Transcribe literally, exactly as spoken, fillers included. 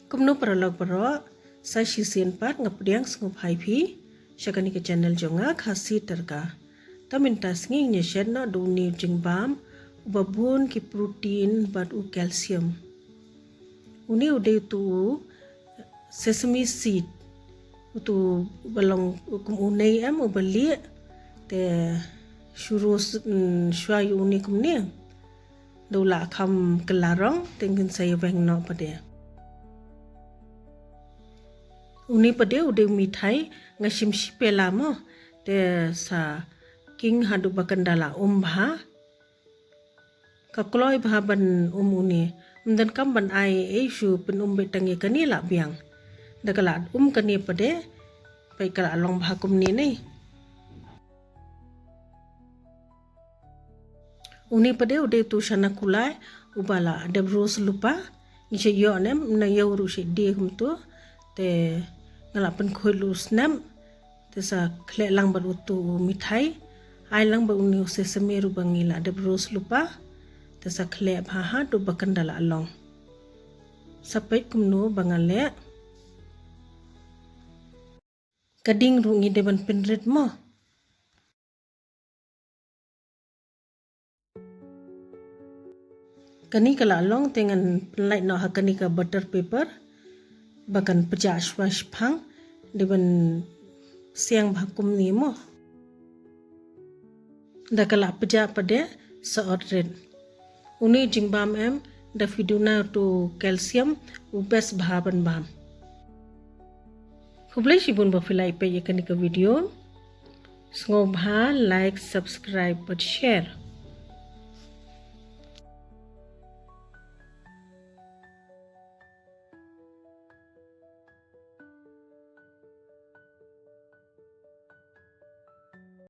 Kumno paralok baroh, sa shisien pat nga pdiang sngewbha ïa phi sha kane ka channel jong nga, Khasi Tyrka. Te mynta sngi ngin ïa shet noh da une u jingbam uba bun ki protein bad u calcium. Une u dei utu u sesame seed, utu uba long kum une em, uba lieh. Te shuh ruh, mm, shuwa ïa une kumne. Da u la kham kylla rong, te ngin sa ïa weng noh pat de. Une pat de u dei u mithai, nga shim shi pela mo. Te sa king haduh ba kan da la um bha. Ka kloi bha ban um une. Ym donkam ban ai ei shuh, pyn um beit tang ïa kane la biang. Da ka la um kane pat de, peit ka la long bha kumne ne. Une pat de u dei utu shana kulai uba la dep roast lypa. Ngi shu ïoh ne em, na ïoh ruh shi die kumtu. Te nga la pynkhuid ruh u snep. Te sa khleh lang bad utu u mithai. Ai lang bad une u sesame ruh ba ngi la dep roast lypa. Te sa khleh bha haduh ba kan da la long. Sa peit kumno ba nga leh. Ka ding ruh ngi dei ban pynrit mo. Kane ka la long, te ngan pynlait noh ha kane ka butter paper ba kan pjah shuwa shipang, dei ban siang bha kumne mo. Da ka la pjah pat de, sa ot rit. Une u jingbam em, da phi duna utu calcium, u best bha ban bam. Khublei shibun ba phi la ïa peit ïa kane ka video. Sngewbha like, subscribe bad share.